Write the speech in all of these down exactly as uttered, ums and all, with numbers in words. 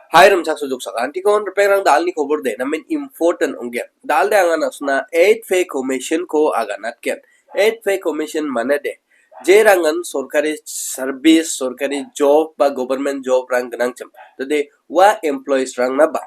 Hai rimchaksoa joksakantikon ripengrang, dalni kobor de namen important ong·gen. Dalde anga na·sona eighth pay commission-ko aganatgen. Eighth pay commission mane de, jerangan sorkari service, sorkari job ba government job-rang gnangchim, tade ua employees-rangnaba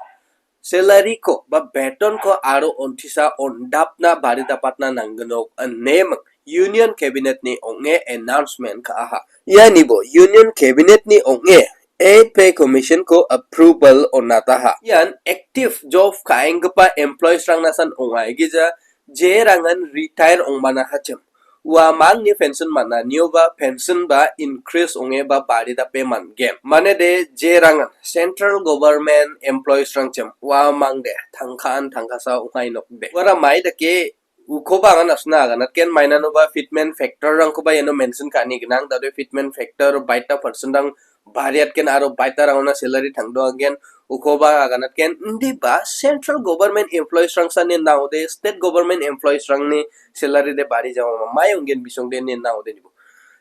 salary-ko ba beton-ko aro ontisa on·dapna baridapatna nanggnok ineming Union Cabinet-ni ong·e announcement ka·aha. Ianibo Union Cabinet-ni ong·e eighth pay commission-ko approval on·ataha. Ian active job ka·enggipa employees-rangnasan ong·aigija, jerangan retire ong·manahachim, uamangni pension man·anioba pension ba increase ong·e ba baridape man·gen. Mane de, jerangan central government employees-rangchim uamangde tangkaan tangkasa ong·ai nokde. Uara mai dake ukoba anga na·sona aganatgen, mainanoba fitment factor-rangkoba iano mention ka·ani gnang. Dade fitment factor baita percent-rang bariatgen aro baitarangona salary tangdoagen, ukoba aganatgen. Indiba central government employees-rangsa ine nang·ode, state government employees-rangni salary de bari jawama mai ong·gen bisongde ine nang·ode nibo.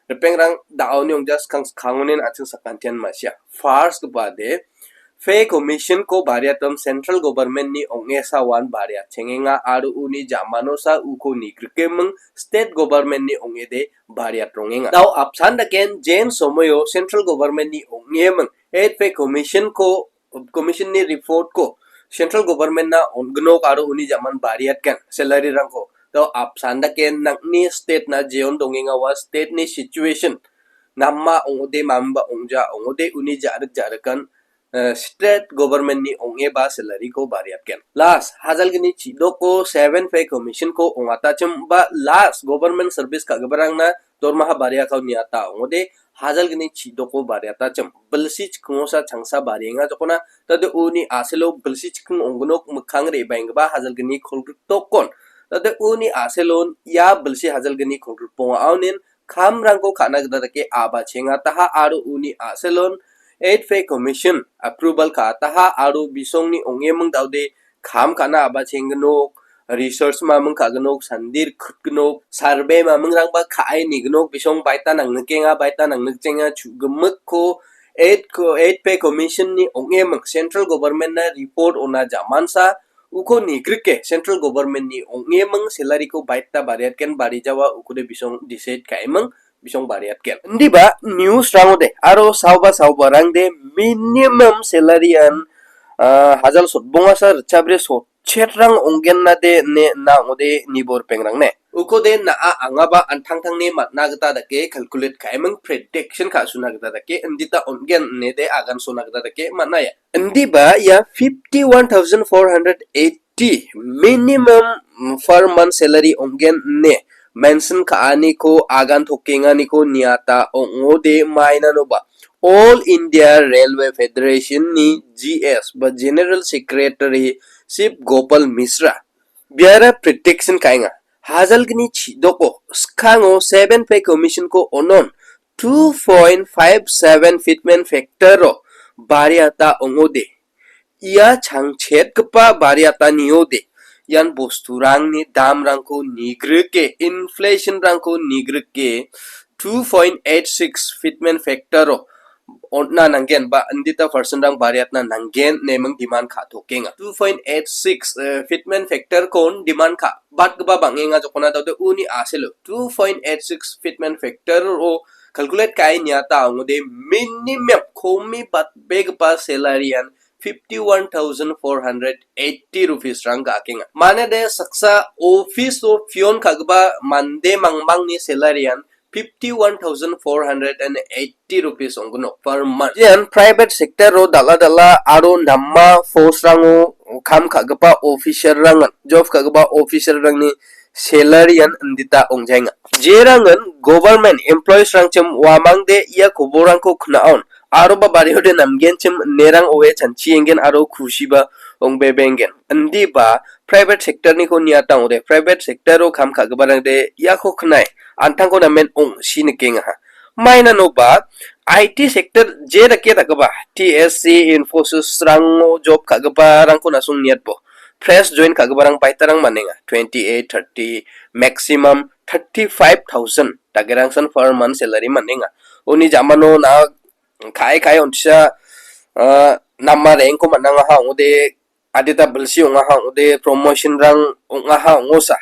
Ripengrang, da·oni ong·ja skang skangonin an·ching sakantian ma·sia. First-gipa de, pay commission-ko bariatam central government-ni ong·e sawan bariatchengenga aro uni jamanosa uko nigrikeming state government-ni ong·ede bariatrongenga. Dao apsan daken jen somoio central government-ni ong·eming eighth pay commission-ko, commission-ni report-ko central government-na on·gnok aro uni jaman bariatgen salary-rangko. Dao apsan daken nang·ni state-na jeon dongenga ua state-ni situation. Nama ong·ode, mamiba ong·ja ong·ode, uni ja·rik ja·rikan, eh, state government-ni ong·eba salary-ko bariatgen. Last, hajalgni chidoko seven pay commission-ko ong·atachim ba last government service ka·giparangna dormaha bariakao niata ong·ode, hajalgni chidoko bariatachim. Bilsi chikingosa changsa barienga jokona, tade uni a·selo bilsi chiking ong·gnok mikkang re·baenggipa hajalgni kolgriktokon. Tade uni a·selon ia bilsi hajalgni kolgrikbonga aonin kamrangko ka·na gita dake a·bachengataha aro uni a·selon eighth pay commission approval ka·ataha aro bisongni ong·eming dao de kam ka·na a·bachenggnok, research maming ka·gnok, sandir kutgnok, survey mamingrangba ka·e nignok, bisong baita nangnikenga, baita nangnikjenga, chu·gimikko eighth ko, eighth pay commission-ni ong·eming central government-na report ona jamansa, uko nigrike central government-ni ong·eming salary-ko baita bariatgen, barijawa ukode bisong decide ka·eming bisong bariatgen. Indiba news-rangode aro saoba saobarangde minimum salary-an, ah, hajal sotbongasa ritchabri sotchetrang ong·genna de ine na ong·ode nibor pengrang ne. Ukode na·a angaba an·tangtangni man·na gita dake calculate ka·eming prediction ka·suna gita dake indita on·gen ine de agan sona gita dake man·aia. Indiba ia fifty-one thousand four hundred eighty minimum per month salary ong·gen ine mention ka·aniko agan tokenganiko niata ong·ode mainanoba All India Railway Federation-ni G S ba General Secretary Shiv Gopal Mishra biara prediction ka·enga. Hajalgni chidoko skango seven pay commission-ko onon two point five seven fitment factor-o bariata ong·ode. Ia changchetgipa bariataniode ian bosturangni damrangko nigrike, inflation-rangko nigrike two point eight six fitment factor-o on·na nanggen ba indita percent-rang bariatna nanggen neming demand ka·tokenga. Two point eight six, eh, fitment factor-kon demand ka-, batgipa bang·enga jokona daode uni a·selo. Two point eight six fitment factor-o calculate ka·e niata ong·ode minimum komi batbegipa salary-an fifty-one thousand four hundred eighty rupees-rang ga·akenga. Mane de saksa office-o peon ka·gipa mande mangmangni salary-an fifty-one thousand four hundred and eighty rupees ong·gnok per month. Ian private sector-o dal·a dal·a aro nama post-rango kam ka·gipa officer-rangan, job ka·gipa officer-rangni salary-an indita ong·jaenga. Jerangan government employees-rangchim uamangde ia koborangko kna·on, aroba bariode namgenchim inerang oe chanchiengen aro kusiba ong·bebengen. Indiba private sector-niko niatang ong·ode, private sector-o kam ka·giparangde iako knae an·tangko namen ong·si nikengaha. Mainanoba I T sector je dake dakgipa T S C, Infosys-rango job ka·giparangko na·song niatbo. Fresh join ka·giparang baitarang man·enga. Twenty-eight, thirty, maximum thirty-five thousand dakerangsan per month salary man·enga. Uni jamano na ka·e ka·e on·tisa, ah, nama rank-ko man·angaha ong·ode, adita bilsi ong·aha ong·ode, promotion-rang ong·aha ong·osa.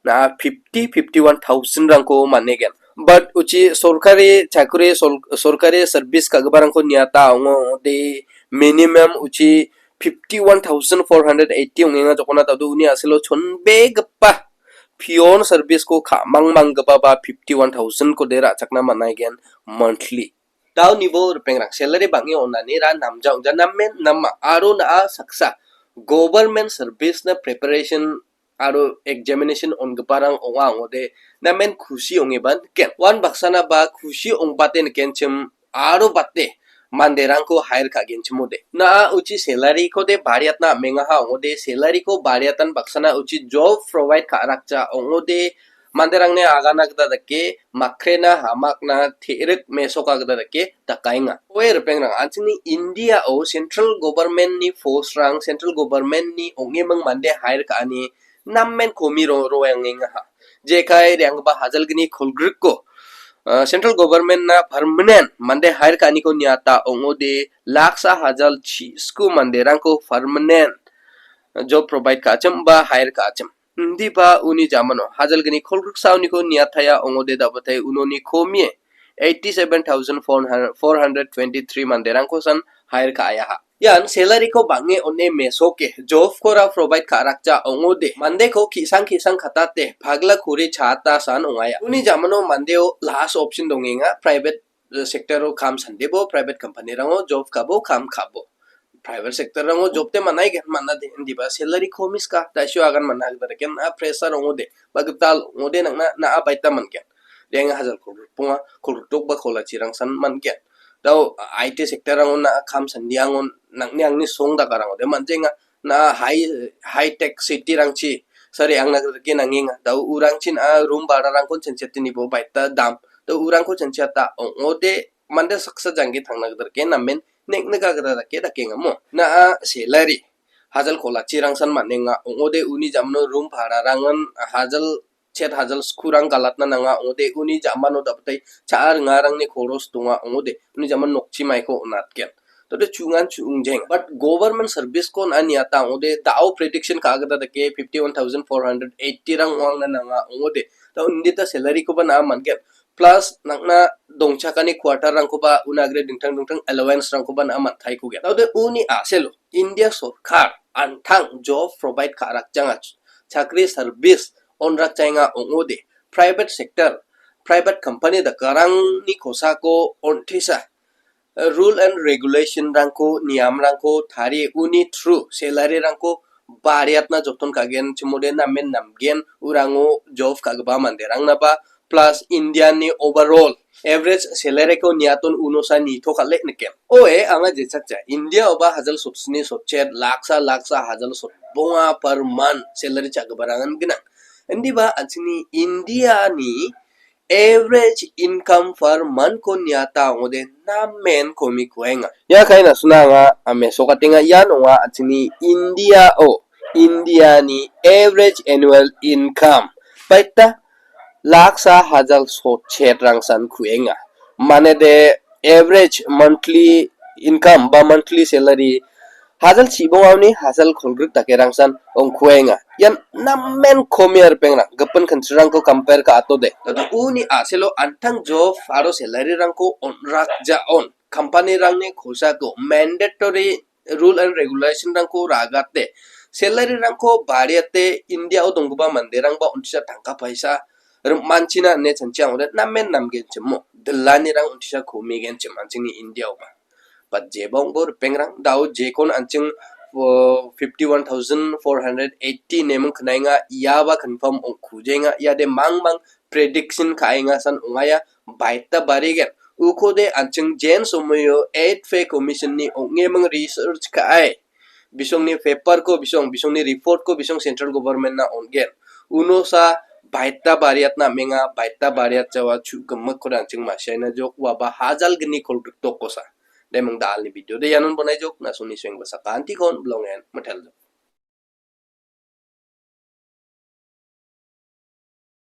Na fifty, fifty-one thousand-rangko man·egen. But uchi sorkari chakri, sol-, sorkari service ka·giparangko niata ong·ode, minimum uchi fifty-one thousand four hundred eighty ong·enga jokona tado uni asilo chonbegipa peon service-ko ka·mangmanggipa ba fifty-one thousand-ko de ra·chakna man·aigen monthly. Dao nibo ripengrang salary bang·e on·ani ra namja ong·ja namen nama aro na·a saksa government service-na preparation aro examination on·giparang ong·a ong·ode namen kusi ong·eba niken. Uan baksana ba kusi ong·bate nikenchim aro bate manderangko hire ka·genchimode. Na·a uchi salary-kode bariatna amengaha ong·ode salary-ko bariatan baksana uchi job provide ka·rakja ong·ode manderangni agana gita dake makrena hamakna te·rik mesoka gita dake dakaenga. Oe ripengrang, an·chingni India-o central government-ni post-rang, central government-ni ong·eming mande hire ka·ani namen komi ro-, roengengaha. Jekai re·anggipa hajalgni kolgrikko, ah, central government-na permanent mande hire ka·aniko niata ong·ode laksa hajal chisku manderangko permanent job provide ka·achim ba hire ka·achim. Indiba uni jamano hajalgni kolgriksaoniko niataia ong·ode dabatai unoni komie eighty-seven thousand four hundred twenty-three manderangkosan hire ka·aiaha. Ian salary-ko bang·e on·e mesoke, job-kora provide ka·rakja ong·ode, mandeko ki·sang ki·sang katate, pagla kuri chaata san ong·aia. Uni jamano mandeo last option dongenga, private sector-o kam sandebo, private company-rango job kabo, kam kabo. Private sector-rango job te man·aigen, man·ade, indiba salary komiska, ta·sio agan man·a gita reken, a pressure ong·ode, ba gital ong·ode nang·na, na·a baita man·gen. Deng hajal kolgrikbonga, kolgrikdok ba kolachirangsan man·gen. Dao I T sector-rango na·a kam sandiangon nang·ni angni song dakarangode man·jenga. Na high, high tech city-rangchi sari angna gita rike nangenga. Dao urangchin a room bhara-rangkon chenchete nibo baita dam. Dao urangko chencheta ong·ode mande saksa jangge tangna gita rike namen nek·nika gita dake dakenga mo. Na a salary hajal kolachirangsan man·enga ong·ode uni jamno room bhara-rangan hajal chet hajal skurang galatna nanga ong·ode uni jamano dabatai cha·a ringarangni koros donga ong·ode uni jaman nokchi maiko on·atgen. Tode chu·ngan chu·ongjeng. But government service-ko na niata ong·ode dao prediction ka·agita dake fifty-one thousand four hundred eighty-rang ong·angna nanga ong·ode. Dao indita salary-koba na·a man·gen. Plus nang·na dongchakani quarter-rangkoba una agre dingtang dingtang allowance-rangkoba na·a man·taikogen. Daode uni a·selo India sorkar an·tang job provide ka·rakjanga chakri service on·rakjaenga ong·ode private sector, private company dakarangni kosako on·tisa rule and regulation-rangko, niamrangko tarie uni through salary-rangko bariatna joton ka·gen chimode namen namgen urango job ka·gipa manderangnaba plus India-ni overall average salary-ko niaton unosa nitokale niken. Oe, anga jechakja. India-oba hajal sotsni sotchet, laksa, laksa, hajal sotbonga per month salary cha·giparangan gnang. Indiba an·chingni India-ni average income per month-ko niata ong·ode namen komi kuenga. Ia kaina suna anga ame sokatenga ian ong·a an·chingni India-o, India-ni average annual income. Baita laksa hajal sotchet rangsan kuenga. Mane de average monthly income ba monthly salary hajal chibongaoni hajal kolgrik dakerangsan ongkuenga. Ian namen komi ripengrang gipin kinchirangko compare ka·atode. Tado uni a·selo an·tang job aro salary-rangko on·rakjaon. Company-rangni kosako mandatory rule and regulation-rangko ragate, salary-rangko bariate India-o donggipa manderangba on·tisa tangka paisa rim-, manchina ine chanchiang ong·ode namen namgenchimo. Dilanirang on·tisa komigenchim an·chingni India-oba. But jeba ong·bo ripengrang, dao jekon an·ching, o, fifty-one thousand four hundred eighty neming knaenga, iaba confirm ong·kujenga, iade mangmang prediction ka·engasan ong·aia, baita barigen. Ukode an·ching jen somoio Eighth Pay Commission-ni ong·eming research ka·ai. Bisongni paper-ko bisong, bisongni report-ko bisong central government-na on·gen. Unosa baita bariatna amenga, baita bariatjawa chu·gimikkode an·ching ma·siaina jok, uaba hajal gni kolgrik dokkosa. Deming dalni video de ianon bonaijok, na·songni suengba sakantikon bilongen miteljok.